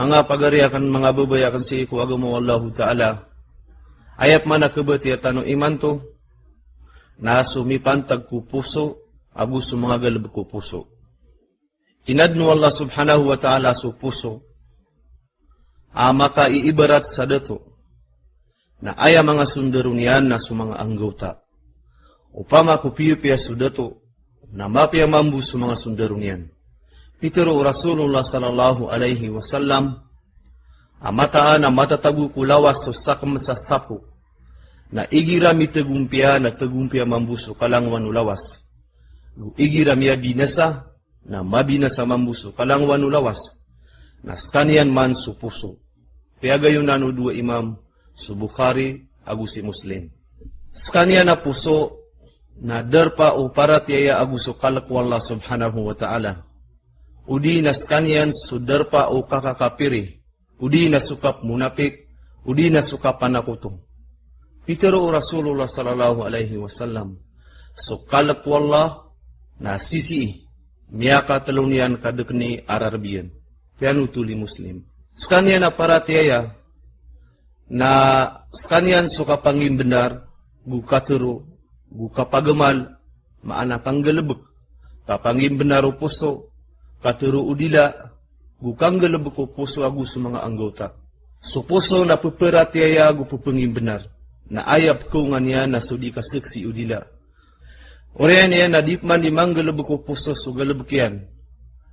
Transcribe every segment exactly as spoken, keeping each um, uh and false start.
Manga pagari aken, manga babay aken sii ko agama o Allahu Ta'ala. Aya pman a kabatiya tano imanto na so mipantag ko poso ago so manga galebek o poso. Inadn o Allah Subhanahu wa Ta'ala so poso a makaiibarat sa dato. Na aya manga sondaro niyan na so manga anggawta. Opama ko piyapiya so dato, na mapiya mambo so manga sondaro niyan. Pitharo o Rasulullah sallallahu alaihi wasallam a mataan a matatago ko lawas so sakem sa sapo. Na igira mitegompiya, na tegompiya mambo so kalangowan o lawas. Go igira miyabinasa, na mabinasa mambo so kalangowan o lawas. Na sekaniyan man so poso. Piyagayonan o dowa imam, so Bukhari ago si Muslim. Sekaniyan a poso na darpa o paratiyaya ago so kalek o Allah Subhanahu wa Ta'ala. Odi na sekaniyan so darpa o kakakapiri, odi na so kapmonapik, odi na so kapanakoto. Pitharo o Rasulullah sallallahu alaihi wasallam, so kalek o Allah na sisii, miyakatelo niyan ka dekeni a rareb iyan. Piyanothol i Muslim. Sekaniyan a paratiyaya na sekaniyan so kapangimbenar, go katharo, go kapagamal, maana kanggalebek, kapangimbenar o poso, katharo o dila, go kanggalebek o poso ago so manga anggawta. So poso na peparatiyaya go pepangimbenar. Na aya pekaongan iyan na so di kaseksi o dila. Oriyan iyan na di pman di manggalebek o poso so galebek iyan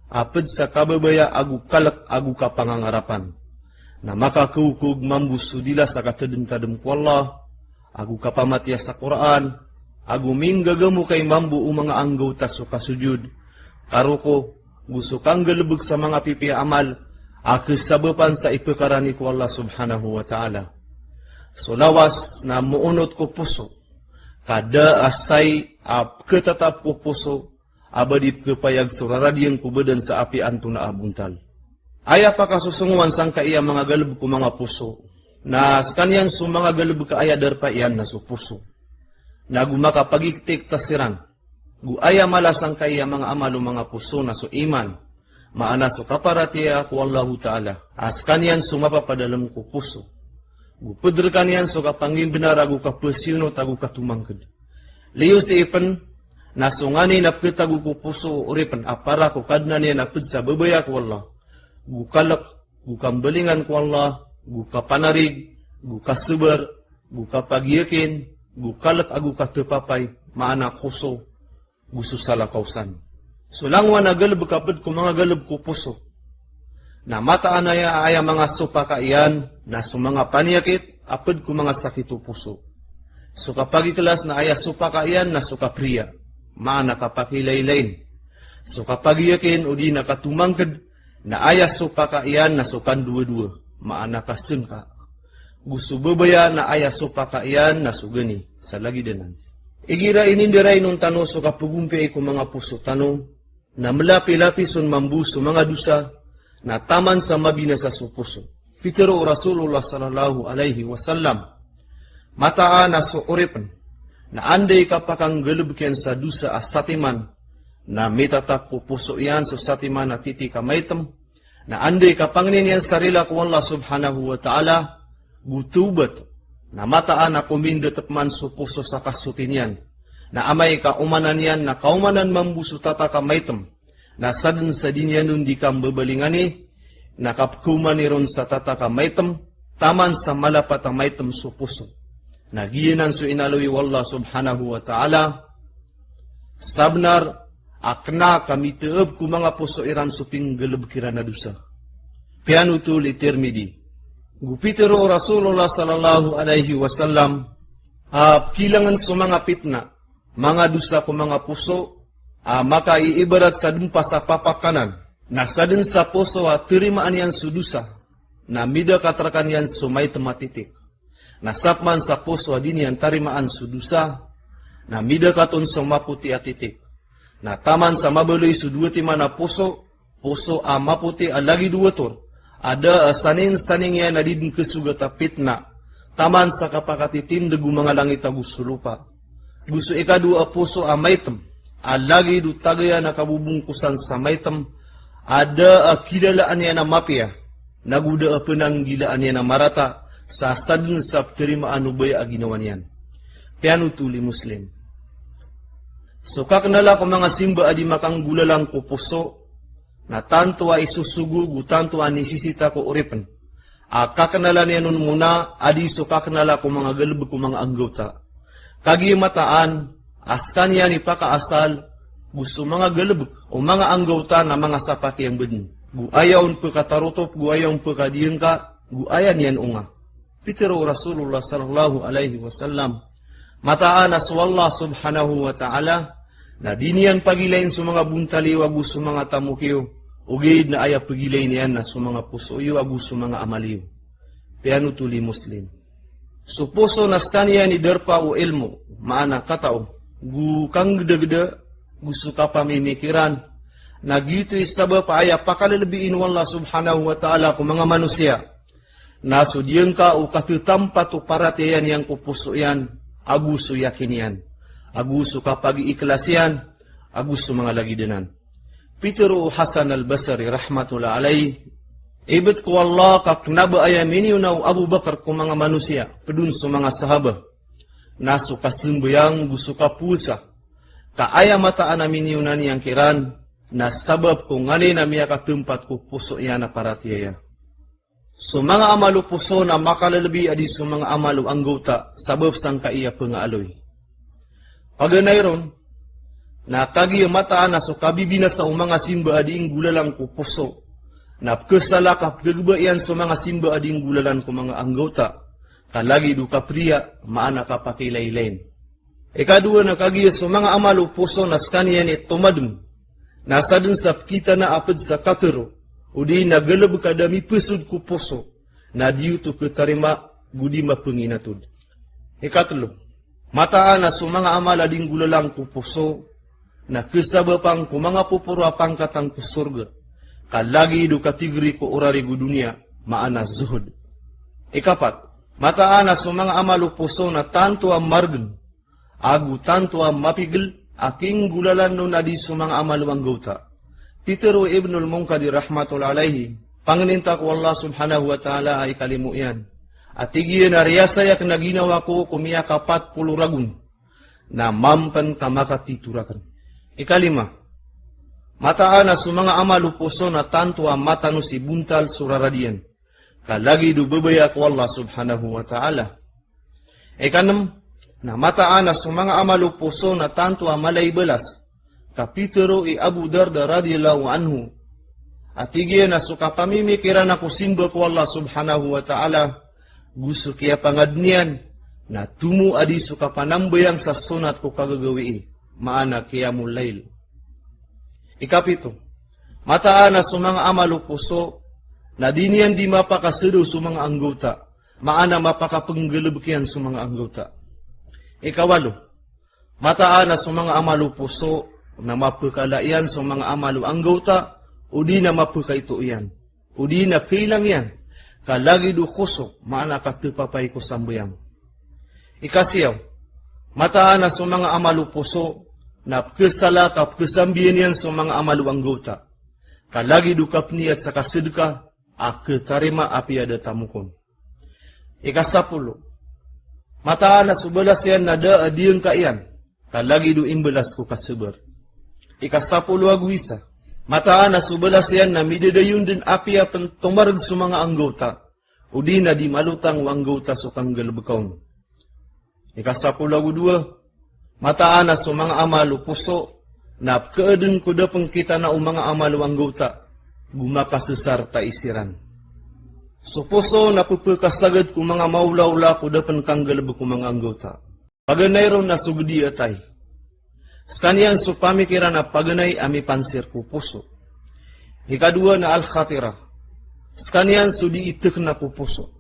a ped sa kababaya ago kalek ago kapangangarapan. Na makakaokog mambo so dila sa katademtadem ko Allah, ago kapamatiya sa Qur'an, ago minggagamokay mambo o manga anggawta so kasojod, karoko, go so kanggalebek sa manga pipiya a amal a kesabapan sa ipekarani ko Allah Subhanahu wa Ta'ala. So lawas na moonot ko poso, ka da a sai a ketatap ko poso a ba di pekepayag so raradiyen ko badan sa apiya antonaa a bontal. Aya pakasosongowan sangkaya manga galebek o manga poso na sekaniyan so manga galebek a aya darpa iyan na so poso. Na go makapagiktiktas siran. Go aya mala sangkaya manga amal o manga poso na so iman, maana so kaparatiyaya ko Allahu Ta'ala. A sekaniyan so mapapadalem ko poso. Go ped rekaniyan so kapangimbenar ago kapesiyonot ago katomangked. Liyo sii pen na so nganin a peketago ko poso o oripen a para ko Kadnan iyan a ped sa babaya ko Allah. Go kalek, go kambalingan ko Allah, go kapanarig, go kasabar, go kapagiyakin, go kalek ago katepapay, maana koso, go so salakaw san. So langowan a galebek a ped ko manga galebek o poso na mataan aya, aya manga sopaka iyan na so manga paniyakit a ped ko manga sakit o poso. So kapagikelas na aya sopaka iyan na so kapriya, maana kapakilaylay. So kapagiyakin odi na katomangked na aya sopaka iyan na so kandowadowa, maana kasengka. Go so babaya na aya sopaka iyan na so geni, sa lagid anan. Igira ininderay non tano so kapegompiyai ko manga poso tano, na melapilapi son mambo so manga dosa, na taman sa mabinasa so poso. Pitharo o Rasulullah sallallahu alaihi wasallam, mataan a so oripen na anda i kapakanggalebek iyan sa dosa a satiman, na mitatap ko poso iyan so satiman a titik a maitem, na anda i kapangnin iyan sa rila ko Allah Subhanahu wa Ta'ala, go tawbat, na mataan a komindet pman so poso sa kasoti niyan. Na amay ka omanan iyan na kaomanan mambo so tatak a maitem. Na saden sa di niyan on di kambabalingani, na kapekaomani ron sa tatak a maitem, taman sa malapat a maitem so poso. Na giyanan so inaloy o Allah Subhanahu wa Ta'ala, sabenar a kena ka miteeb ko manga poso iran so pinggalebek iran a dosa. Piyanothol i Tirmidhi. Go pitharo o Rasulullah sallallahu alaihi wasallam, a pekilangen so manga pitna, manga dosa ko manga poso, a makaiibarat sa dempa sa papakanan. Na saden sa poso a tarimaan iyan so dosa, na midakat rekaniyan so maitem a titik. Na sapeman sa poso a di niyan tarimaan so dosa, na midakat on so mapoti a titik. Na taman sa mabaloy so dowa timan a poso, poso a mapoti a lagid o wator, a da a saningsaning iyan a di den kesogat a pitna, taman sa kapakatitindeg o manga langit ago so lopa. Go so ikadowa a poso a maitem, a lagid o tagayan a kabobongkosan sa maitem, a da a kilalaan iyan a mapiya, na go da a pnanggilaan iyan a marata sa sadn sa ptarimaan o baya a ginawa niyan. Piyanotol i Muslim. So kaknala ko manga simba a di makanggolalan ko poso, na tanto a isosogo, go tanto a nisisita ko oripn a kaknala niyan on mona a di so kaknala ko manga galbk o manga anggawta. Kagiya mataan a skaniyan i pakaasal go so manga galbk o manga anggawta na manga sapak iyan bdn. Go aya on pkatarotop, go aya on pkadiyangka, go aya niyan onga. Pitharo o Rasulullah sallallahu alaihi wasallam, mataan a so Allah subhanahu wa ta'ala na di niyan pagilain so manga bontal iyo ago so manga tamok iyo, ogaid na aya pagilai niyan na so manga poso iyo ago so manga amal iyo. Piyanotol i Muslim. So poso na skaniyan i darpa o ilmo, maana katao, go kanggdagda, go so kapamimikiran, na giyoto i sabap a aya pakalalabiin o Allah subhanahu wa ta'ala ko manga manosiya na so diyangka o katatampat o paratiyaya niyan ko poso iyan, ago so yakin iyan, ago so kapagiikhlas iyan, ago so manga lagid anan. Pitharo o Hasan al-Basri rahmatullah alayh, ibt ko Allah ka kna ba aya miniyona o Abu Bakr ko manga manosiya pd on so manga sahaba, na so kasambayang go so kapowasa, ka aya mataan a miniyona niyan kiran na sabap ko nganin a miyakatatampat ko poso iyan a paratiyaya. So manga amal o poso na makalalabi a di so manga amal o anggawta, sabap sangkai a pngaaloy. Paganay ron, na kagiya mataan a so kabibinasa o manga simba a di nggolalan ko poso na pkhasala ka pkhagba iyan so manga simba a di nggolalan ko manga anggawta, ka lagid o kapriya, maana kapakilailain. Ikadowa na kagiya so manga amal o poso na skaniyan i tomadm na sadn sa pkitana a pd sa katharo, odi na galbk a da mipasod ko poso, na di oto khatarima go di mapnginatod. Ikatlo, mataan a so manga amal a di nggolalan ko poso na khasabapan ko manga poporo a pangkatan ko sorga, ka lagid o katigri ko orarig o doniya, maana zuhd. Ikapat, mataan a so manga amal o poso na tanto a margn ago tanto a mapigl a kinggolalan on a di so manga amal o anggawta. Pitharo o Ibnul Munkadir rahmatullah alayhi, pangninta ko Allah subhanahu wa ta'ala a ikalimo iyan, a tig iyan a riyasay akn a ginawa ko ko miyakapat polo ragon na mampn ka makatito rakn. Ikalima, mataan a so manga amal o poso na tanto a matanos i bontal so rarad iyan, ka lagid o babaya ko Allah subhanahu wa ta'ala. Ikanem, na mataan a so manga amal o poso na tanto a mala i balas, ka pitharo i Abu Darda radiyallahu anhu, a tig iyan a so kapamimikiran ko simba ko Allah subhanahu wa ta'ala go so kiyapangadn iyan na tomo a di so kapanambayang sa sonat ko kagagawii, maana qiyamul layl. Ikapito, mataan a so manga amal o poso na di niyan di mapakasadaw so manga anggawta, maana mapakapnggalbk iyan so manga anggawta. Ikawalo, mataan a so manga amal o poso na mapkala iyan so manga amal o anggawta, odi na mapkaito iyan, odi na khailang iyan, ka lagid o khushu', maana katepapay ko sambayang. Ikasiyaw, mataan a so manga amal o poso na pkhasala ka pkhasambiyan iyan so manga amal o anggawta, ka lagid o kapniyat sa kasadka a khatarima apiya da tamok on. Ikasapolo, mataan a so balas iyan na da a diyangka iyan, ka lagid o imbalas ko kasabar. Ikasapolo ago isa, mataan a so balas iyan na midadayon dn apiya pn tomarg so manga anggawta, odi na di malotang o anggawta so kanggalbka on. Ikasapolo ago dowa, mataan a so manga amal o poso na pkhaadn ko da pn kitana o manga amal o anggawta, go makasasar ta isiran. So poso na pphakasagad ko manga maolaola ko da pn kanggalbk o manga anggawta. Paganay ron na so gdi a atay. Skaniyan so pamikiran a paganay a mipansir ko poso. Ikadowa na al-khatira. Skaniyan so di itkna ko poso.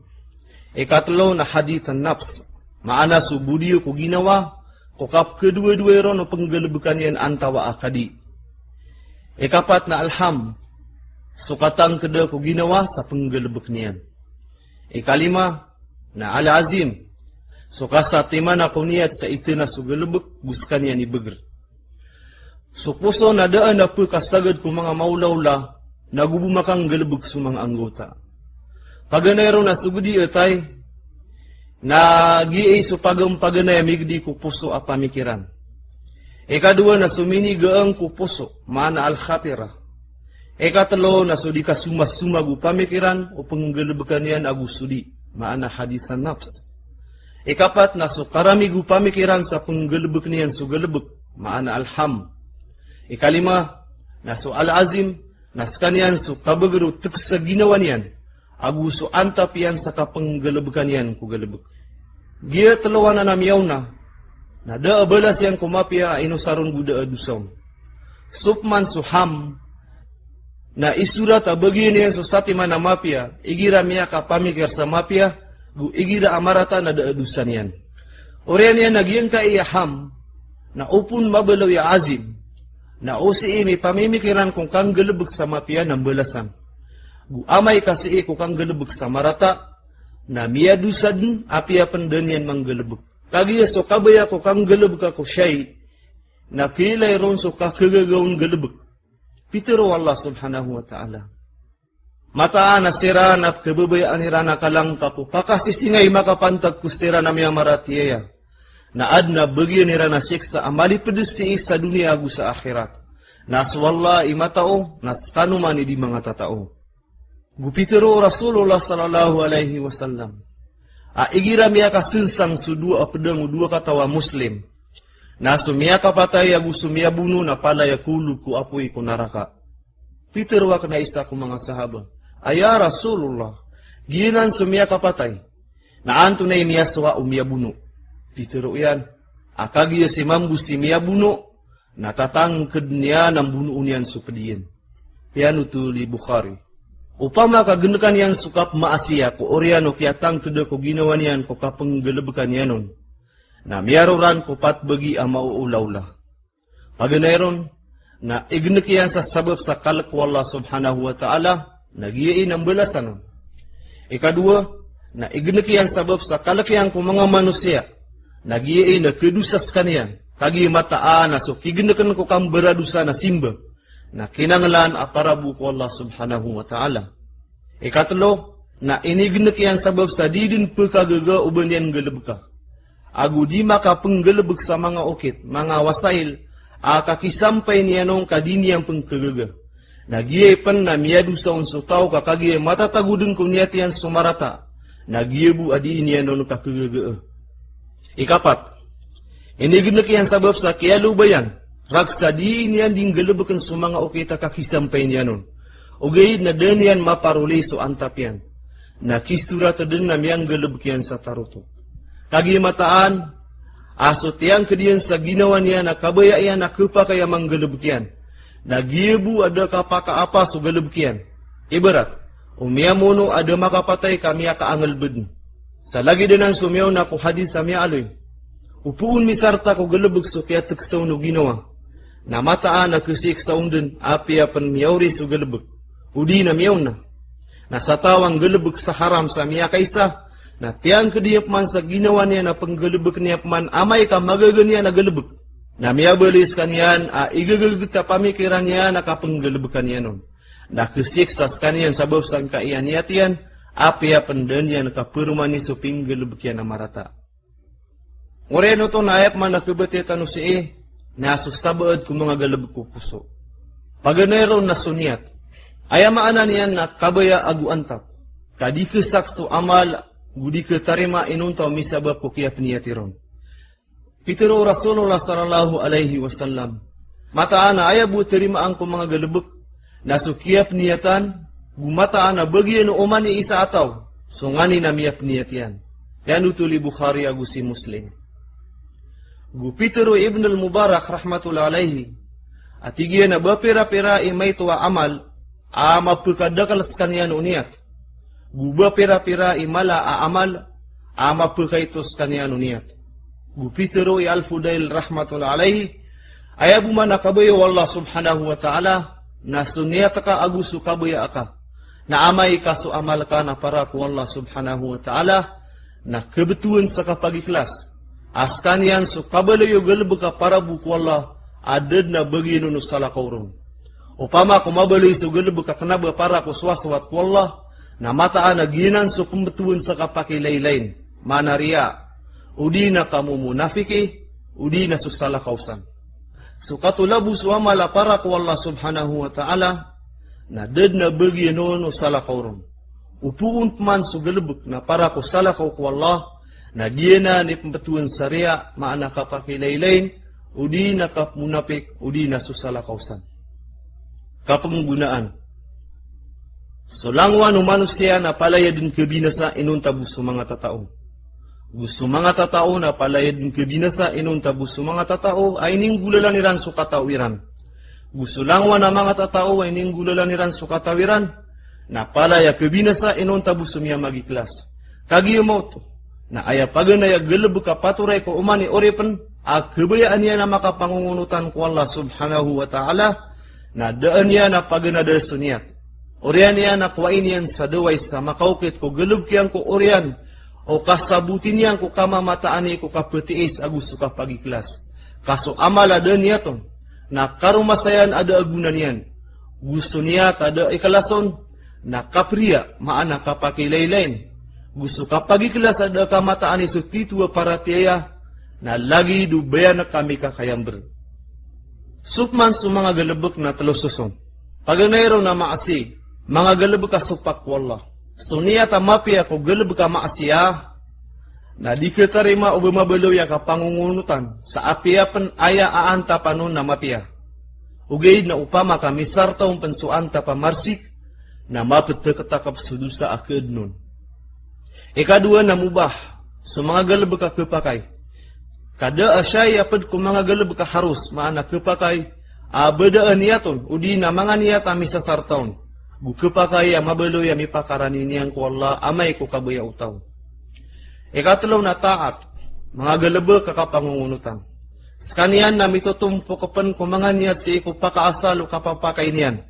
Ikatlo na hadith an-nafs. Maana so bodiyo ko ginawa ko kapkhadowadowa iron o pnggalbkan iyan antawaa ka di. Ikapat na al-hamm. So katangkda ko ginawa sa pnggalbk niyan. Ikalima na al-azim. So kasatimana ko niyat sa itna so galbk go skaniyan i bagr. So poso na da a pphakasagad ko manga maolaola na go bo makanggalbk so manga anggawta. Paganay ron na so gedi a tay, na giyai so pagampaganay a migedi ko poso a pamikiran. Ikadowa na so minigaang ko poso, maana al-khatira. Ikatelo na so di kasomasomag o pamikiran o penggalebeka niyan ago so di, maana hadith an-nafs. Ikapat na so karamig o pamikiran sa penggalebek niyan so galebek, maana al-ham. Ikalima na so al-azim, na sekaniyan so kabeger o tekes a ginawa niyan ago so antap iyan sa kapenggalebekan iyan ko galebek. Giya telo anan a miyaona na da a balas iyan ko mapiya a inosaron go da a dosaon. Sopman so ham na isorat a bagian iyan so satiman a mapiya, igira miyakapamikir sa mapiya, go igira a marata na da a dosa niyan. Oriyan iyan a giyangkai a ham na opon mabaloy a azim, na o sii mipamimikiran ko kanggalebek sa mapiya na mbalasan. Go amay ka sii ko kanggalebek sa marata, na miyadosa den apiya pen da niyan manggalebek. Kagiya so kabaya ko kanggalebek ko shay, na kiilay ron so kakagaga on galebek. Pitero o Allah subhanahu wa ta'ala, mataan a siran a kababayaan iran a kalangka ko pakasisingay makapantag ko siran a miyamaratiyaya, na aden a bagian iran a siksa a malipedes sii sa doniya ago sa akhirat. Na so Allah i matao, na sekano man i di mangatatao. Go pitero o Rasulullah sallallahu alaihi wasallam a igira miyakasengsang so dowa a pedang o dowa kataw a Muslim, na so miyakapatay ago so miyabono na palaya ko olog ko apoy ko naraka. Pitero aken a isa ko manga sahaba a, "Ya Rasulullah, giyanan so miyakapatay, na antonaa i miyasowa o miyabono?" Pitero iyan a kagiya si mambo si miyabono, na tatangked niyan a mbonoon iyan so ped iyan. Piyanothol i Bukhari. Opama ka genekan iyan so kapmaasiya ko oriyan o kiyatangkeda ko ginawa niyan ko kapenggalebekan iyan on, na miyaroran ko pat bagi a maoolaola. Paganay ron na igenek iyan sa sabap sa kalek o Allah subhanahu wa ta'ala, na giyai na mbalasan on. Ikadowa, na igenek iyan sabap sa kalek iyan ko manga manosiya, na giyai na kedosa sekaniyan. Kagiya mataan a so kigeneken ko kambaradosa na simba, na kinanglan a parabo ko Allah subhanahu wa ta'ala. Ikatelo, na inigenek iyan sabap sa di den pekagaga o ba niyan galebeka ago di makapenggalebek sa manga okit, manga wasail a kakisampay niyan on ka di niyan pengkagaga. Na giyai pen na miyadosa on so taw ka kagiya matatago den ko niyat iyan so marata, na giya bo a di niyan on kakagagaa. Ikapat, inigenek iyan sabap sa kiyalobayan, ragsa di niyan di nggalebeken so manga okit a kakisampay niyan on. Ogaid na da niyan maparoli so antap iyan. Na kisorat den a miyanggalebek iyan sa taroto. Kagiya mataan a so tiyangked iyan sa ginawa niyan a kabaya iyan a kepakay a manggalebek iyan, na giya bo a da kapakaapa so galebek iyan. Ibarat o miyamono a da makapatay ka miyakaangelbed. Sa lagid anan so miyaona ko hadith a miyaaloy, o poon misarta ko galebek so kiyatekesa on o ginawa, na mataan a kesiksa on den apiya pen miyaori so galebek. O di na miyaona na sa taw a nggalebek sa haram sa miyakaisa, na tiyangked iyan peman sa ginawa niyan a penggalebek niyan peman amay ka magaga niyan a galebek, na miyabaloy sekaniyan a igagaget a pamikiran iyan a kapenggalebekan iyan on. Na kesiksa sekaniyan sabap sangkai a niyat iyan, apiya pen da niyan kaperomani so penggalebek iyan a marata. Oriyan oto na aya peman a kebatiya tano sii na so sabaad ko manga galebek ko poso. Paganay ron na so niyat. Aya maana niyan na kabaya ago antap. Ka di kesak so amal, go di ketarima inonta o misabap ko kiyapniyati ron. Pitero o Rasulullah sallallahu alaihi wasallam, mataan a aya bo tarimaan ko manga galebek na so kiyapniyatan, go mataan a bagian o oman i isa a taw so nganin a miyapniyat iyan. Piyanothol i Bukhari ago si Muslim. Go pitero i Ibn al-Mubarak rahmatullahi alaihi a tig iyan a bapira-pira i maito a amal a mapekadakel sekaniyan o niyat, go bapira-pira i mala a amal a mapekaito sekaniyan o niyat. Go pitero i Al-Fudail rahmatullahi alaihi, aya bo man a kabaya o Allah subhanahu wa ta'ala na so niyat ka ago so kabaya aka, na amay ka so amal ka na para ko Allah subhanahu wa ta'ala, na kebetowan sa kapagikhlas a sekaniyan so kabaloy o galebek a para bo ko Allah a da den a bagian on o salakaw ron. Opama ko mabaloy so galebek a kena ba para ko sowasowat ko Allah, Na mataan a giyanan so pmbtowan sa kapakilailain, maana riya, odi na kamomonafiki, odi na so salakaw san. So katolabo so amal a para ko Allah subhanahu wa ta'ala, na da dn a bagian on o salakaw ron. Opama pman so galbk na para ko salakaw ko Allah, na giyanan i pmbtowan sa riya, maana kapakilailain, odi na kapmonafik, odi na so salakaw san. Kapnggonaan. So langowan o manosiya na palaya dn khabinasa inonta bo so manga tatao. Go so manga tatao na palaya dn khabinasa inonta bo so manga tatao a ininggolalan iran so katao iran. Go so langowan a manga tatao a ininggolalan iran so katao iran, na palaya khabinasa inonta bo so miyamagiklas. Kagiya maoto, na aya paganay a galbk a patoray ko oman i oripn a khabayaan iyan a makapangongonotan ko Allah subhanahu wa ta'ala, na daan iyan a paganada so niyat. Oriyan iyan a kowai niyan sa dawai sa makaokit ko galbk iyan ko oriyan, o kasaboti niyan ko kamamataani ko kaptiis ago so kapagiklas. Ka so amal a da niyat on, na karomasayan a da a gona niyan. Go so niyat a da iklas on, na kapriya, maana kapakilailain. Go so kapagiklas a da kamataani so tito a paratiyaya, na lagid o bayanak a mikakayamber. So pman so manga galbk na tlo soson. Paganay ron na maasi, manga galbk a sopak ko Allah. So niyat a mapiya ko galbk a maasiya, na di khatarima o ba mabaloy a kapangongonotan sa apiya pn aya a antapan on na mapiya. Ogaid na opama ka misarta on pn so antap a marsik, na mapthaktakp so dosa a khaadn on. Ikadowa na mubah, so manga galbk a khapakay. Ka da a siyai a pd ko manga galbk a haros, maana khapakay a ba da a niyat on, odi na manga niyat a misasarta on. Go khapakay a mabaloy a mipakarani niyan ko Allah amay ko kabaya o taw. Ikatlo na taat, manga galbk a kapangongonotan. Skaniyan na mitotompok pn ko manga niyat sii ko pakaasal o kapapakay niyan,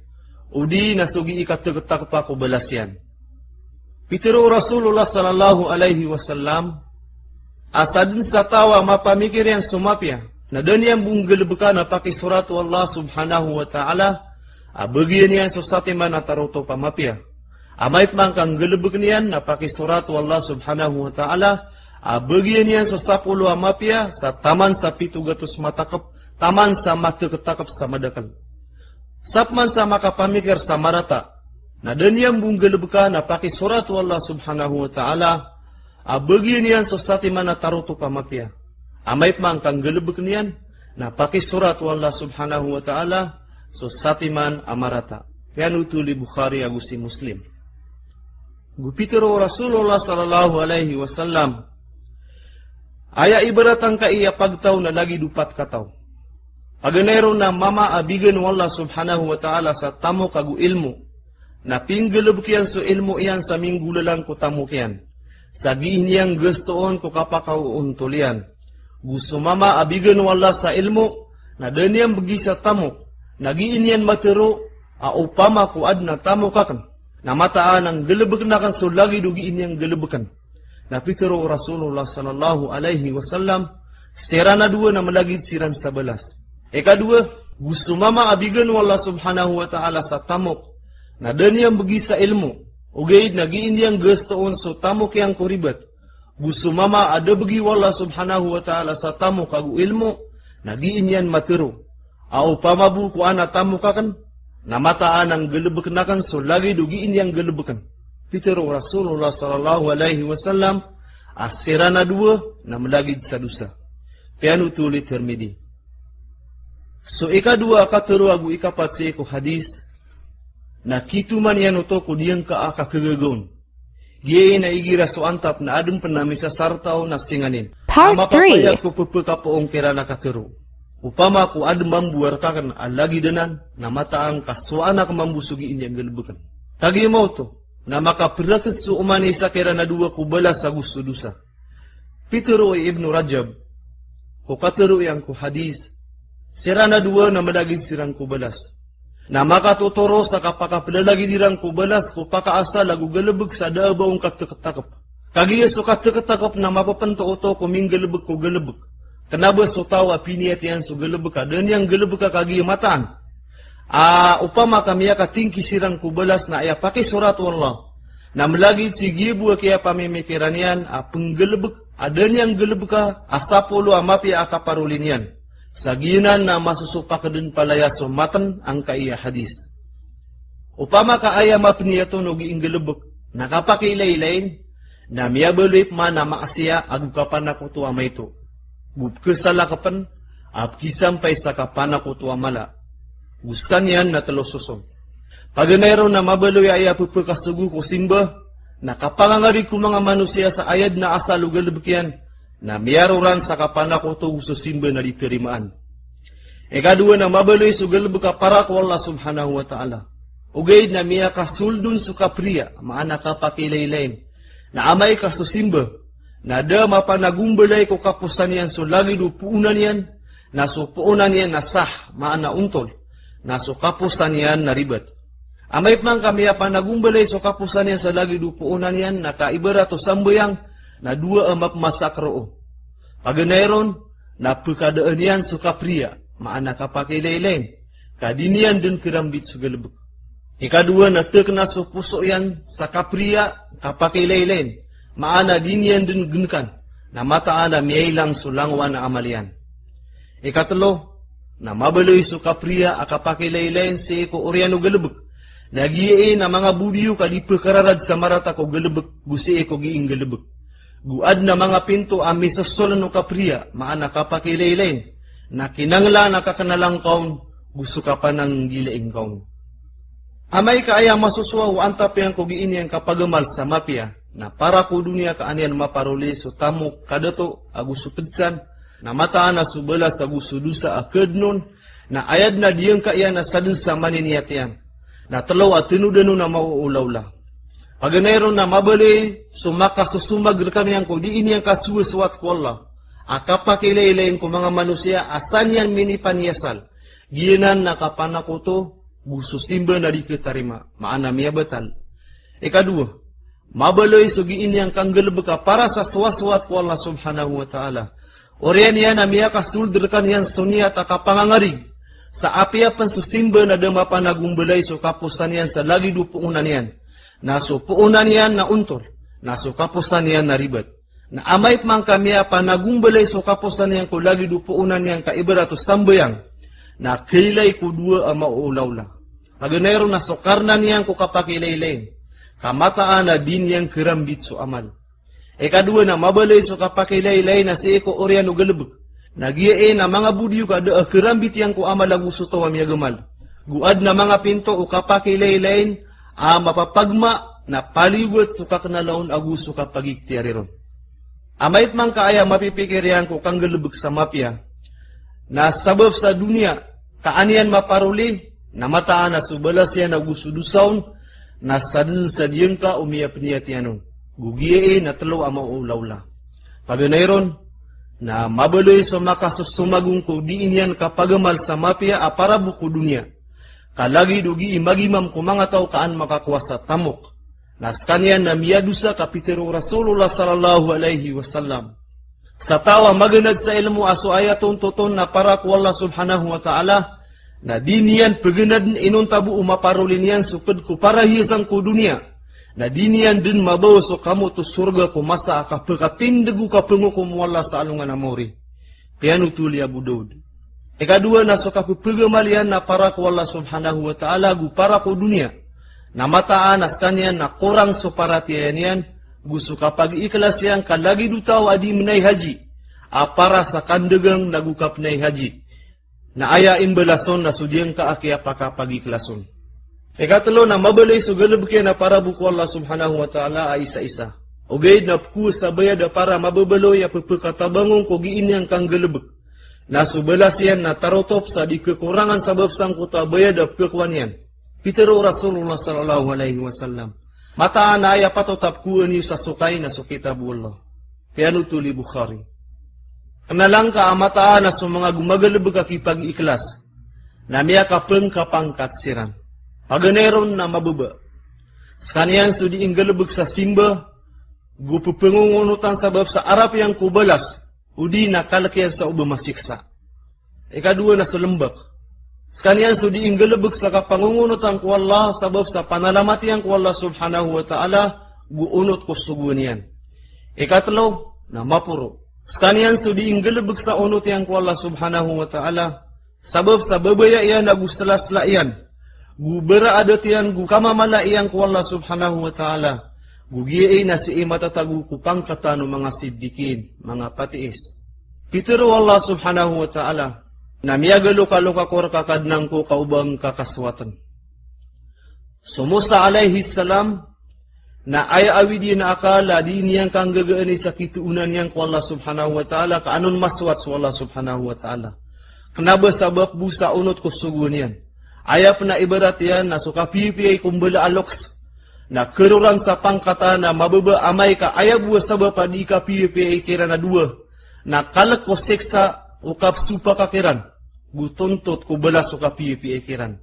odi na so gii kathaktakpa ko balas iyan. Pitharo o Rasulullah sallallahu alaihi wasallam, a sadn sa taw a mapamikir iyan so mapiya, na da niyan bo nggalbka na pakisorat o Allah subhanahu wa ta'ala a bagian iyan so satiman a tarotop a mapiya. Amay pman ka nggalbk niyan na pakisorat o Allah subhanahu wa ta'ala a bagian iyan so sapolo a mapiya sa taman sa pito gatos matakp, taman sa mathaktakp sa madakl. Sa pman sa makapamikir sa marata, na da niyan bo nggalbka na pakisorat o Allah subhanahu wa ta'ala a bagian iyan so satiman a tarotop a mapiya. Amay pman ka nggalbk niyan na pakisorat o Allah subhanahu wa ta'ala so satiman a marata. Piyanothol i Bukhari ago si Muslim. Go pitharo o Rasulullah sallallahu alaihi wasallam, aya ibarat angkai a pagtaw na lagid o pat kataw. Paganay ron na mama a bigan o Allah subhanahu wa ta'ala sa tamok ago ilmo, na pinggalbk iyan so ilmo iyan sa minggolalan ko tamok iyan, sa gii niyan gastoon ko kapakaontol iyan. Go so mama a bigan o Allah sa ilmo, na da niyan bgi sa tamok, na gii niyan matharo a opama ko adn a tamok akn, na mataan a nggalbkn akn so lagid o gii niyan nggalbkn. Na pitharo o Rasulullah sallallahu alaihi wasallam, siran a dowa na malagid siran sa balas. Ikadowa, go so mama a bigan o Allah subhanahu wa ta'ala sa tamok, na da niyan bgi sa ilmo, ogaid na gii niyan gastoon so tamok iyan ko ribat. Go so mama a da bgi o Allah subhanahu wa ta'ala sa tamok ago ilmo, na gii niyan matharo a opama bo ko ana tamok akn, na mataan a nggalbkn akn so lagid o gii niyan nggalbkn. Pitharo o Rasulullah sallallahu alaihi wasallam a siran a dowa na malagid sa dosa. Piyanothol i Tirmidhi. So ikadowa a katharo ago ikapat sii ko hadis, na kitoman iyan oto ko diyangka a kakagaga on. Giya na igira so antap na adn pn a misasarta on a singanin. Part three. Na mapapayag ko pphakapoon kiran a katharo. Opama ko adn mambo a rk akn a lagid anan, na mataan ka so anak mambo so gii niyan nggalbkn. Kagiya maoto, na makaprakes so oman i isa kiran a dowa ko balas ago so dosa. Pitharo i Ibnu Rajab ko katharo iyan ko hadis, siran a dowa na malagid siran ko balas. Na makatotoro sa kapakaplalagid iran ko balas ko pakaasal ago galbk sa da a ba on kathaktakp. Kagiya so kathaktakp na mapapnto oto ko minggalbk ko galbk. Kna ba so taw a piniyat iyan so galbk a da niyan nggalbka kagiya mataan a opama ka miyakatingki siran ko balas na aya pakisorat o Allah Na mlagid sii giya bo a kiyapamimikiran iyan a pnggalbk a da niyan galbka a sapolo a mapiya a kaparoli niyan. Sa giyanan na masosopak dn palaya so matn angkaiya a hadis. Opama ka aya mapniyat on o gii nggalbk na kapakiilaylayin, na miyabaloy pman a maasiya ago kapanakoto a maito. Go pkhasalakpn a pkhisampay sa kapanakoto a mala. Go skaniyan na tlo soson. Paganay ron na mabaloy a aya pphakasogo ko simba na kapangangarig ko manga manosiya sa aya dn a asal o galbk iyan, na miyaroran sa kapanakoto go so simba na di tarimaan. Ikadowa na mabaloy so galbk a para ko Allah Subhanahu wa Ta'ala. Ogaid na miyakasold on so kapriya, maana kapakiilaylayin. Na amay ka so simba na da mapanagombalay ko kaposan iyan so lagid o poonan iyan, na so poonan iyan na sah, maana ontol, na so kaposan iyan na ribat. Amay pman ka miyapanagombalay so kaposan iyan sa lagid o poonan iyan na kaibarat o sambayang na dowa a mapmasak roo. Paganay ron na pkhadaan iyan so kapriya, maana kapakiilaylayin, ka di niyan dn kharambit so galbk. Ikadowa na tkhna so poso iyan sa kapriya, kapakiilaylayin, maana di niyan dn gnkan, na mataan a miyailang so langowan a amal iyan. Ikatlo na mabaloy so kapriya a kapakiilaylayin sii ko oriyan o galbk. Na giya i na manga bodiyo ka di pkhararad sa marata ko galbk go sii ko gii nggalbk. Go adn a manga pinto a misosoln o kapriya, maana kapakiilaylayin, na kinanglan a kaknala ngka on go so kapananggilai ngka on. Amay ka aya masosowa o antap iyan ko gii niyan kapagamal sa mapiya, na para ko doniya ka an iyan maparoli so tamok kadato ago so pdsan, na mataan a so balas ago so dosa a khadn on na aya dn a diyangka iyan a sadn sa maniniyat iyan. Na tlo a tnodan on a maoolaola. Paganay ron na mabaloy so makasosomag rkaniyan ko dii niyan kasowasowat ko Allah a kapakiilaylayin ko manga manosiya a san iyan minipaniyasal. Giyanan na kapanakoto go so simba na di khatarima, maana miyabatal. Ikadowa, mabaloy so gii niyan kanggalbk a para sa sowasowat ko Allah Subhanahu wa Ta'ala. Oriyan iyan a miyakasold rkaniyan so niyat a kapangangarig sa apiya pn so simba na da mapanagombalay so kaposan iyan sa lagid o poonan iyan, na so poonan iyan na ontol, na so kaposan iyan na ribat. Na amay pman ka miyapanagombalay so kaposan iyan ko lagid o poonan iyan kaibarat o sambayang, na khailay ko dowa a maoolaola. Paganay ron na so karna niyan ko kapakiilaylayin, ka mataan a di niyan kharambit so amal. Ikadowa na mabaloy so kapakiilaylayin na sii ko oriyan o galbk. Na giya i na manga bodiyo ka da a kharambit iyan ko amal ago so taw a miyagamal. Go adn a manga pinto o kapakiilaylayin a mapapagma na paliyogat so kaknala on ago so kapagikhtiyari ron. Amay pman ka aya mapipikir iyan ko kanggalbk sa mapiya na sabap sa doniya ka an iyan maparoli, na mataan a so balas iyan ago so dosa on na sadn sa diyangka o miyapniyat iyan on. Go giya i na tlo a maoolaola. Paganay ron na mabaloy so makasosomag on ko dii niyan kapagamal sa mapiya a para bo ko doniya ka lagid o gii magimam ko manga taw ka an makakowa sa tamok. Na skaniyan na miyadosa ka pitharo o Rasulullah sallallahu alaihi wasallam. Sa taw a maganad sa ilmo a so aya tontot on na para ko Allah Subhanahu wa Ta'ala, na di niyan pganadn inonta bo o maparoli niyan so pd ko parahiyasan ko doniya, na di niyan dn mabaw so kamot o sorga ko masa a kapkatindg o kapangokom o Allah sa alongan a maori. Piyanothol i Abu Daud. Ikadowa na so kapphagamal iyan na para ko Allah Subhanahu wa Ta'ala go para ko doniya. Na mataan a skaniyan na korang so paratiyaya niyan go so kapagiikhlas iyan ka lagid o taw a di mnay haji a para sa kandagang na go kapnay haji. Na aya imbalas on na so diyangka a kiyapakapagiikhlas on. Ikatlo na mabaloy so galbk iyan a para bo ko Allah Subhanahu wa Ta'ala a isaisa. Ogaid na pkhowa sa bayad a para mababaloy a pphakatabang on ko gii niyan kanggalbk. Na so balas iyan na tarotop sa di khakorangan sabap sangkoto a bayad a pkhakowa niyan. Pitharo o Rasulullah sallallahu alaihi wasallam, mataan a aya patot a pkhowaa niyo sa sokay na so kitab o Allah. Piyanothol i Bukhari. Kna langka a mataan a so manga gomagalbk a kipagiikhlas na miyakapngkapangkat siran. Paganay ron na mababa. Skaniyan so dii nggalbk sa simba, go pphangongonotan sabap sa arap iyan ko balas, odi na kalk iyan sa o ba masiksa. Ikadowa na so lmbk. Skaniyan so dii nggalbk sa kapangongonotan ko Allah sabap sa panalamat iyan ko Allah Subhanahu wa Ta'ala, go onot ko sogoan iyan. Ikatlo, na maporo. Skaniyan so dii nggalebek sa onot iyan ko Allah subhanahu wa ta'ala, sabap sa babaya iyan ago slasla iyan, go baraadat iyan, go kamamala iyan ko Allah subhanahu wa ta'ala, go giyai na sii matatago ko pangkatan o manga siddiqin, manga patiis. Pitero o Allah subhanahu wa ta'ala, na miyagalokalok ako rka Kadnan ko ka o ba ngka kasowaten. So Musa alayhis salam, na aya awid iyan a akal a dii niyan kanggagaani sa kitoonan iyan ko Allah subhanahu wa ta'ala, ka an on masowat so Allah subhanahu wa ta'ala. Kena ba sabap bo sa onot ko sogoan iyan. Aya pen a ibarat iyan na so kapiyapiyai ko mbala a loks, na keroran sa pangkatan a mababa amay ka aya bo a sabap a dii kapiyapiyai kiran a dowa, na kalek ko siksa o kapsopaka kiran, go tontot ko balas o kapiyapiyai kiran.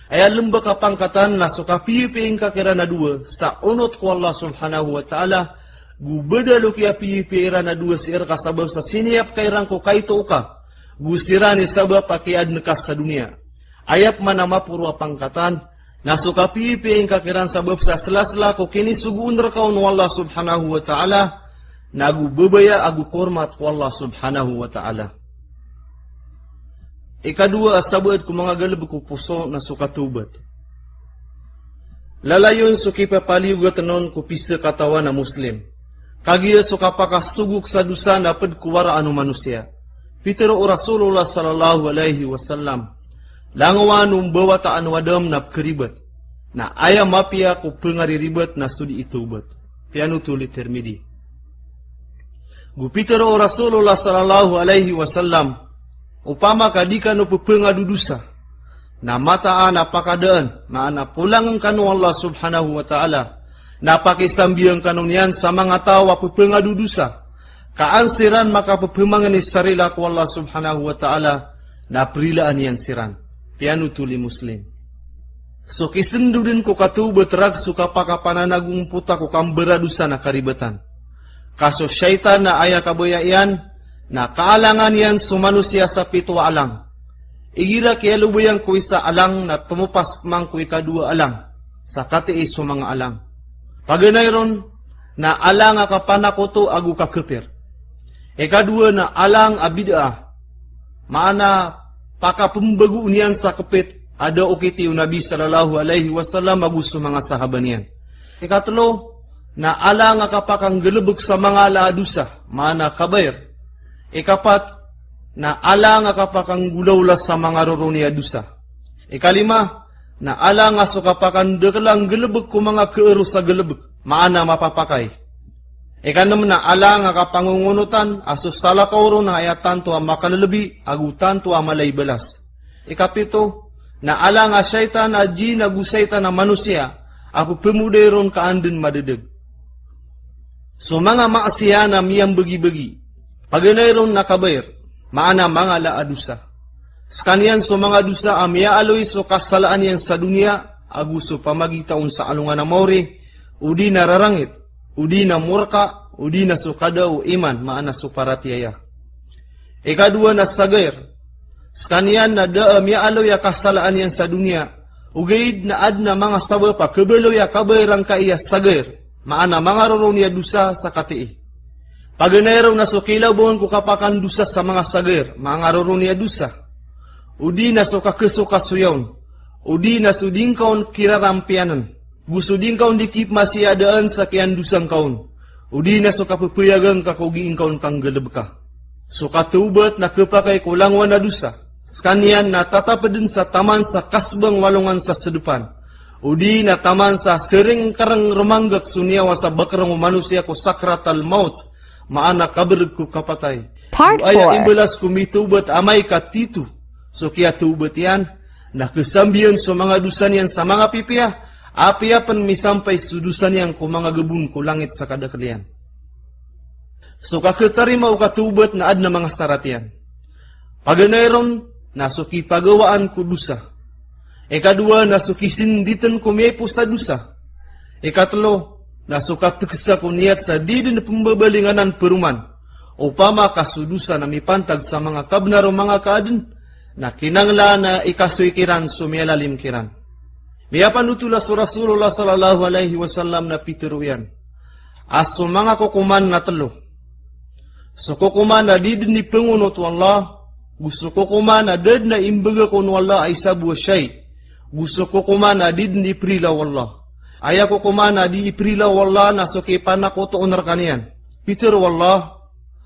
Aya lembek a pangkatan na so kapiyapiyai ngka kiran a dowa sa onot ko Allah subhanahu wa ta'ala, go badal o kiyapiyapiyai iran a dowa sii rka sabap sa siniyap ka iran ko kaito ka, go siran i sabap a kiyaden ka sa doniya. Aya pman a maporo a pangkatan na so kapiyapiyai ngka kiran sabap sa slasla ko kinisogoon rka on o Allah subhanahu wa ta'ala, na go babaya ago kormat ko Allah subhanahu wa ta'ala. Ikadowa a sabaad ko manga galebek o poso na so katawbat. Lalayon so kipapaliyogaten on ko pizakatawan a Muslim. Kagiya so kapakasogok sa dosa na ped ko waraan o manosiya. Pitero o Rasulullah sallallahu alayhi wasallam, langowan o mbawataan o Adam na pekeribat. Na aya mapiya ko pengariribat na so dii tawbat. Piyanotol i Tirmidhi. Go pitero o Rasulullah sallallahu alayhi wasallam, opama ka di kano pepengadodosa, na mataan a pakadaan, maana polangen kano o Allah subhanahu wa ta'ala, na pakisambiyan kano niyan sa manga taw a pepengadodosa, ka an siran makapepemangni sa rila ko Allah subhanahu wa ta'ala, na perilaan iyan siran. Piyanotol i Muslim. So kisendoden ko katawbat rakhs o kapakapananagompota ko kambaradosa na karibatan. Ka so shaytan na aya kabaya iyan na kaalangan iyan so manosiya sa pito a alang. Igira kiyalobayan ko isa a alang na tomopas pman ko ikadowa a alang, sa katii so manga alang. Paganay ron na alang a kapanakoto ago kakapir. Ikadowa na alang a bid'ah, maana pakapembagoon iyan sa kepit a da okiti o Nabi sallallahu alayhi wasallam ago so manga sahaba niyan. Ikatelo na alang a kapakanggalebek sa manga ala a dosa, maana kabair. Ikapat na alang a kapakanggolawla sa manga roroni a dosa. Ikalima na alang a so kapakandakela a nggalebek ko manga keeros a galebek, maana mapapakay. Ikanem na alang a kapangongonotan a so salakaw ron na aya tanto a makalelebi ago tanto a mala i balas. Ikapito na alang a shaytan a jin ago shaytan a manosiya a pepemoday ron ka an den madedeg. So manga maasiya na miyambagibagi. Paganay ron na kabair, maana manga ala a dosa. Sekaniyan so manga dosa a miyaaloy so kasalaan iyan sa doniya ago so pamagitaon sa alongan a maori, odi na rarangit, odi na morka, odi na so kada o iman, maana so paratiyaya. Ikadowa na sagair. Sekaniyan na da a miyaaloy a kasalaan iyan sa doniya, ogaid na aden a manga sabap a kebaloy a kabair angkai a sagair, maana manga roroni a dosa sa katii. Paganay ron na so kilabawan ko kapakandosa sa manga sagair, manga roroni a dosa. Odi na so kakesokasoyaon. Odi na so di ngka on kirarampiyanen. Go so di ngka on di kipmasiadaan sa kiyandosa ngka on. Odi na so kapepeyaga ngka ko gii ngka on kanggalebeka. So katawbat na kepakay ko langowan a dosa. Sekaniyan na tatapeden sa taman sa kasbang o alongan sa sedepan. Odi na taman sa sering kereng remanggek so niyawa sa bakereng o manosiya ko sakratal maut, maana kabereg ko kapatay. Part four. Aya imbalas ko mitawbat amay ka tito so kiyatawbat iyan, na kesambiyan so manga dosa niyan sa manga pipiya, apiya pen misampay so dosa niyan ko manga gebon ko langit sa kadakel iyan. So kaketarima o katawbat na aden a manga sarat iyan. Paganay ron na so kipagawaan ko dosa. Ikadowa na so kisinditen ko miyaipos a dosa. Ikatelo na so katekesa ko niyat sa di den pembabalinganan peroman. Opama ka so dosa na mipantag sa manga kabenar o manga kaaden, na kinanglan a ikasoy kiran so miyalalim kiran. Miyapanotol a so Rasulullah sallallahu alayhi wasallam na pitero iyan, a so manga kokoman na telo. So kokoman a di den ipengonot o Allah, go so kokoman a da den a imbegay kon o Allah a isa bo a shay', go so kokoman a di den iprila o Allah. Aya kokoman a di iprila o Allah na so kipanakoto o naraka niyan. Pitero o Allah,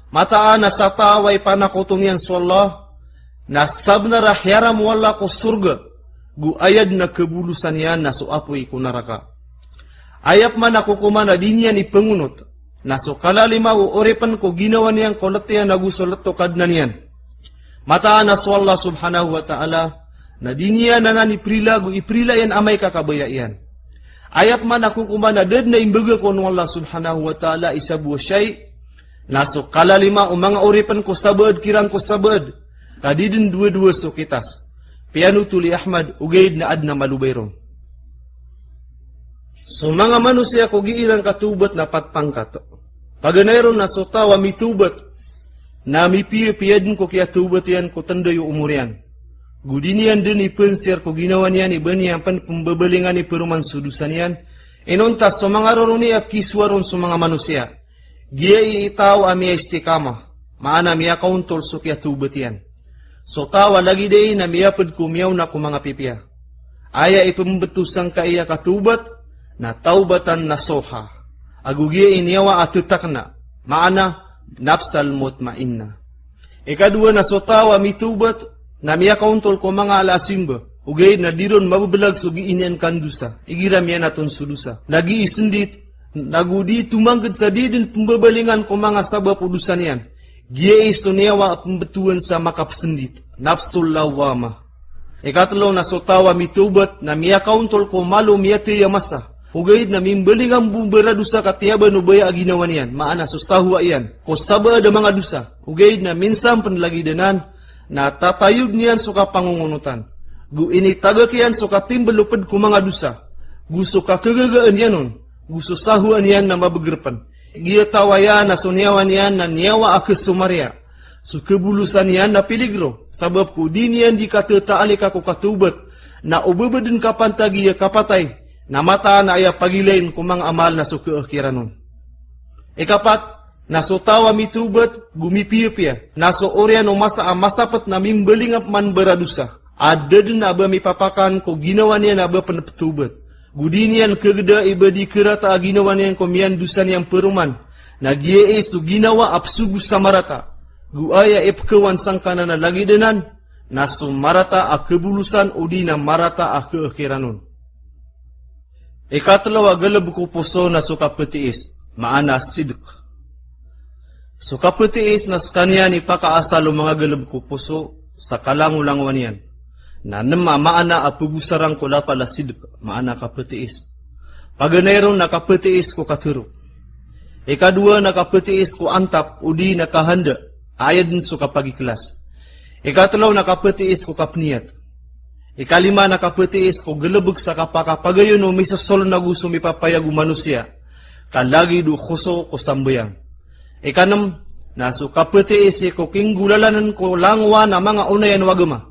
mataan a sa taw a ipanakoto niyan so Allah, na sabnar a hiyaram o Allah ko sorga, go aya den a kebolosan iyan na so apoy ko naraka. Aya pman a kokoman a di niyan ipengonot na so kalalima o oripen ko ginawa niyan ko let iyan ago so let o Kadnan iyan. Mataan a so Allah subhanahu wa ta'ala na di niyan anan iprila go iprila iyan amay ka kabaya iyan. Aya pman a kokoman a da den a imbegay kon o Allah subhanahu wa ta'ala a isa bo a shay', na so kalalima o manga oripen ko sabaad kiran ko sabaad, ka di den dowa-dowa so kitas. Piyanothol i Ahmad, ogaid na aden a malobay ron. So manga manosiya ko gii ran katawbat na pat pangkat. Paganay ron na so taw a mitawbat na mipiyapiya den ko kiyatawbat iyan ko tenday o omor iyan. Go di niyan den ipensir ko ginawa niyan i ba niyan pen pembabalingan i peroman so dosa niyan. Inonta so manga roroni a kisowa ron so manga manosiya. Giyai i taw a miyaistiqamah, maana miyakaontol so kiyatawbat iyan. So taw a lagid ai na miyaped ko miyaona ko manga pipiya. Aya ipembetowan sangkai a katawbat na tawbatan nasuha. Ago giyai i niyawa a tetakna, maana nafsal mutmainnah. Ikadowa na so taw a mitawbat na miyakaontol ko manga ala a simba, ogaid na di ron mabebelag so gii niyan kandosa, igira miyanaton so dosa. Na gii sendit, nago di tomangked sa di den pembabalingan ko manga sabap o dosa niyan. Giyai so niyawa a pembetowan sa makapesendit, nafsul lawwamah. Ikatelo na so taw a mitawbat na miyakaontol ko malo miyatay a masa, ogaid na mimbalingan bo mbaradosa ka tiyaban o baya a ginawa niyan, maana so sahowa iyan ko sabaad a manga dosa. Ogaid na minsan pen lagid anan na tatayod niyan so kapangongonotan. Go initagak iyan so katimbel o ped ko manga dosa. Go so kakegagaan iyan on. Go so sahowa niyan na mabeger pen. Giya taw aya na so niyawa niyan na niyawa a kesomariya. So kebolosan iyan na piligro. Sabap ko di niyan di katetaalika ko katawbat. Na o ba ba den kapantagi a kapatay. Na mataan a aya pagilain ko manga amal na so keakhiran on. Ikapat, na so taw a mitawbat, go mipiyapiya. Na so oriyan o masa a masapet na mimbalingan pman mbaradosa. A da den a ba mipapakan ko ginawa niyan a ba pen petawbat. Go di niyan kegeda i ba di kerata a ginawa niyan ko miyandosa niyan peroman. Na giyai so ginawa a pesogo sa marata. Go aya ipekawan sangkanan a lagid anan. Na so marata a kebolosan odi na marata a keakhiran on. Ikatelo a galebek o poso na so kapetiis, maana sidq. So kapetiis na sekaniyan i pakaasal o manga galebek o poso sa kalangolangowan iyan. Na nem a maana a pegosaran ko lapal a sidq, maana kapetiis. Paganay ron na kapetiis ko katero. Ikadowa na kapetiis ko antap, odi na kahanda, aya den so kapagikilas. Ikatelo na kapetiis ko kapeniyat. Ikalima na kapetiis ko galebek sa kapakapagayon o misosol nago so mipapayag o manosiya. Ka lagid o koso ko sambayang. Ikanem, na so kapetiis i ko kinggolalanen ko langowan a manga onayan o agama.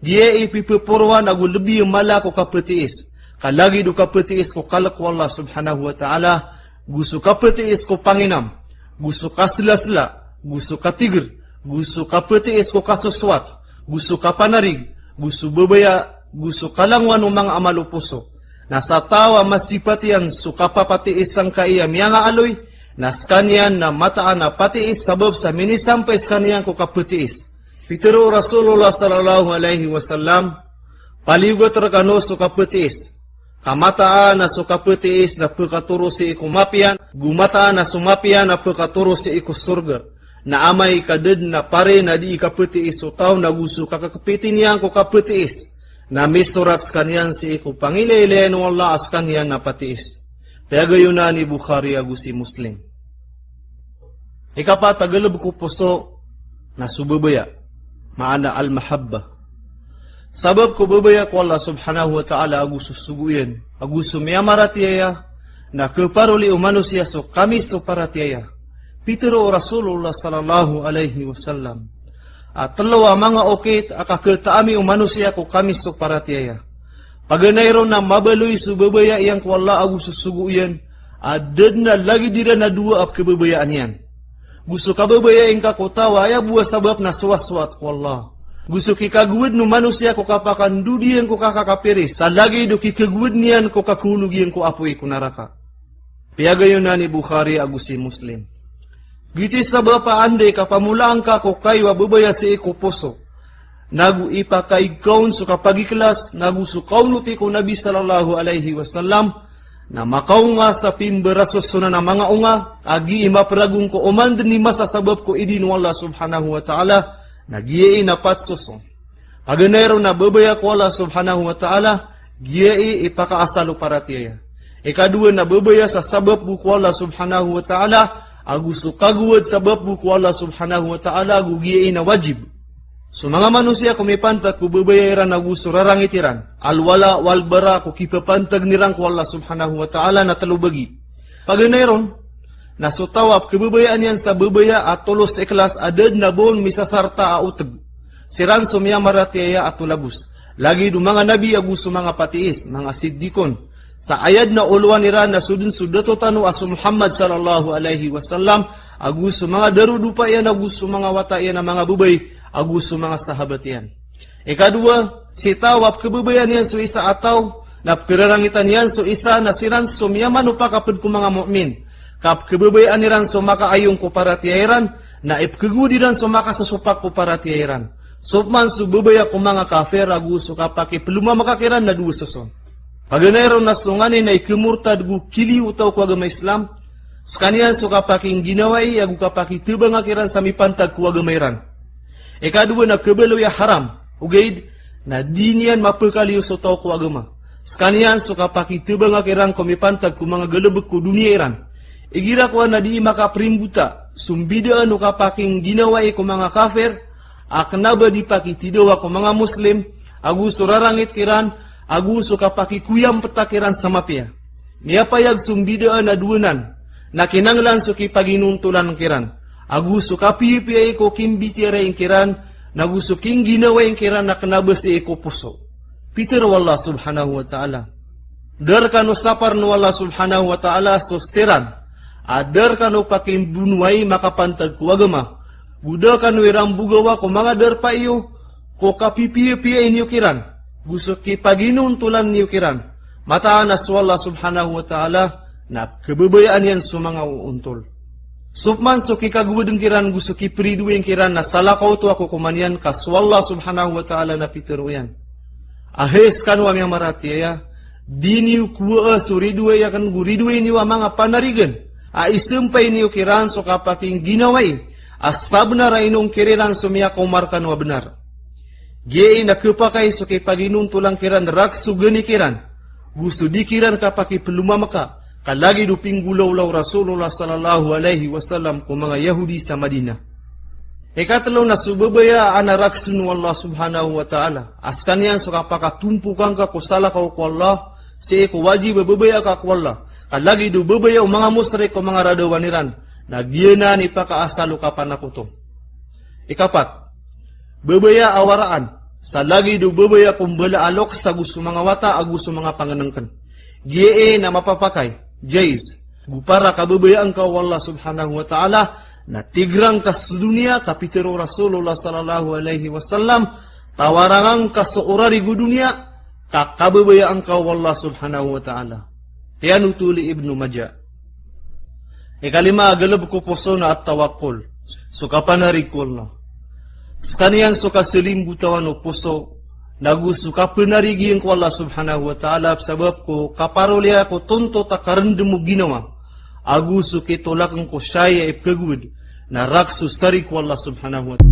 Giyai i pipeporoan ago lebi a mala ko kapetiis. Ka lagid o kapetiis ko kalek o Allah subhanahu wa ta'ala, go so kapetiis ko panginam, go so kaselasela, go so katiger, go so kapetiis ko kasosowat, go so kapanarig, go so babaya, go so kalangowan o manga amal o poso. Na sa taw a masipat iyan so kapapatiis sangkai a miyangaaloy, na sekaniyan na mataan a patiis sabap sa minisampay sekaniyan ko kapetiis. Pitero o Rasulullah sallallahu alaihi wasallam, paliyogat rekano so kapetiis. Ka mataan a so kapetiis na pekatoro sii ko mapiya, go mataan a so mapiya na pekatoro sii ko sorga. Na amay ka da den a pari na di ikapetiis o taw nago so kakakepiti niyan ko kapetiis, na misorat sekaniyan sii ko pangilaylayan o Allah a sekaniyan na patiis. Piyagayonan i Bukhari ago si Muslim. Ikapat a galebek o poso na so babaya, maana al-mahabbah. Sabap ko babaya ko Allah subhanahu wa ta'ala ago so sogo iyan, ago so miyamaratiyaya, na keparoli o manosiya so kamis o paratiyaya. Pitero o Rasulullah sallallahu alaihi wasallam a telo a manga okit a kaketaami o manosiya ko kamis o paratiyaya. Paganay ron na mabaloy so babaya iyan ko Allah ago so sogo iyan, a da dn a lagid iran a dowa a pkhababayaan iyan. Go so kababayai ngka ko taw a aya bo a sabap na sowasowat ko Allah. Go so kikagowad o manosiya ko kapakandodi iyan ko kakakapiri sa lagid o kikagowad niyan ko kakholog iyan ko apoy ko naraka. Piyagayonan i Bukhari ago si Muslim. Giyoto i sabap a anda i kapamolaan ka ko kayo a babaya sii ko poso, nago ipakaig ka on so kapagikhlas, nago so kaonoti ko Nabi sallallahu alaihi wasallam, na makaonga sa pimbarasosonan a manga onga a gii mapragon ko oman dn i masa sabap ko idin o Allah subhanahu wa ta'ala, na giyai na patsoson. Paganay ron na babaya ko Allah subhanahu wa ta'ala, giyai i pakaasal o paratiyaya. Ikadowa na babaya sa sabap bo ko Allah subhanahu wa ta'ala, ago so kagowad sabap bo ko Allah subhanahu wa ta'ala, ago giyai na wajib. So manga manosiya ko mipantag ko babaya iran ago so rarangit iran, al-wala wal-bara, ko kipapantagn iran ko Allah subhanahu wa ta'ala na tlo bagi. Paganay ron, na so taw a pkhababayaan iyan sa babaya a tolos ikhlas a da dn a ba on misasarta a otg. Siran so miyamaratiyaya a tolabos. Lagid o manga nabi ago so manga patiis, manga siddiqon. Sa aya dn a olowan iran na so dn so dato tano a so Muhammad sallallahu alaihi wasallam, ago so manga darodopa iyan ago so manga wata iyan a manga babay, ago so manga sahabat iyan. Ikadowa, si taw a pkhababayaan iyan so isa a taw, na pkhararangitan iyan so isa na siran so miyamanopakapd ko manga mu'min. Ka pkhababayaan iran so makaayong ko paratiyaya iran, na ipkhagowad iran so makasosopak ko paratiyaya iran. Sopman so babaya ko manga kafir ago so kapakiplomamaka kiran na dowa soson. Paganay ron na so nganin a ikhamortad go kiliyo o taw ko agama Islam, skaniyan so kapakingginawai ago kapakitabanga kiran sa mipantag ko agama iran. Ikadowa na khabaloy a haram, ogaid na di niyan mapakaliyo so taw ko agama. Skaniyan so kapakitabanga kiran ko mipantag ko manga galbk ko doniya iran. Igira kowan na di makaprimbota so mbidaan o kapakingginawai ko manga kafir, a kna ba di pakitidawa ko manga Muslim, ago so rarangit kiran, ago so kapakikoyampta kiran sa mapiya. Miyapayag so mbidaan a dowa nan, na kinanglan so kipaginontolan kiran, ago so kapiyapiyai ko kimbitiyarai kiran, nago so kingginawai kiran a kna ba sii ko poso. Pitharo o Allah subhanahu wa ta'ala. Dar kano saparn o Allah subhanahu wa ta'ala so siran a dar kano pakimbonowai makapantag ko agama. Go da kano iran bogawa ko manga darpa iyo, ko kapipiyapiyai niyo kiran, go so kipaginontolan niyo kiran. Mataan a so Allah subhanahu wa ta'ala na pkhababayaan iyan so manga oontol. Sopman so kikagowad kiran go so kipridowai kiran na salakaw oto a kokoman iyan ka so Allah subhanahu wa ta'ala na pitharo iyan a, hay skano a miyamaratiyaya, di niyo kowaa so ridowai akn go ridowai niyo a manga panarigan a isampay niyo kiran so kapakingginawai a sabnar a inongkir iran so miyakaoma rkano a bnar. Giyai na khapakay so kipaginontolan kiran rakhs o gani kiran, go so di kiran kapakiplomamaka, ka lagid o pinggolawla o Rasulullah sallallahu alaihi wasallam ko manga Yahudi sa Madinah. Ikatlo na so babaya a rakhs on o Allah subhanahu wa ta'ala a skaniyan so kapakatompokan ka ko salakaw ko Allah, sii ko wajib a babaya ka ko Allah, ka lagid o babaya o manga mushrik ko manga radawan iran, na giyanan i pakaasal o kapanakoto. Ikapat, babaya a waraan sa lagid o babaya ko mbala a loks ago so manga wata ago so manga pangnngkn. Giyai na mapapakay, jaiz, go para kababayaan ka o Allah subhanahu wa ta'ala, na tigrang ka so doniya, ka pitharo o Rasulullah sallallahu alaihi wasallam, tawarangan ka so orarig o doniya, ka kababayaan ka o Allah subhanahu wa ta'ala. Piyanothol i Ibnu Majah. Ikalima a galbk o poso na at-tawakkul, so kapanarig ko Allah. Skaniyan so kasalimbotawan o poso, nago so kapanarigan ko Allah subhanahu wa ta'ala, sabap ko kaparoliya ko tontot a karndm o ginawa, ago so kitolakn ko shay a ipkhagowad, na rakhs o sarig ko Allah subhanahu wa ta'ala.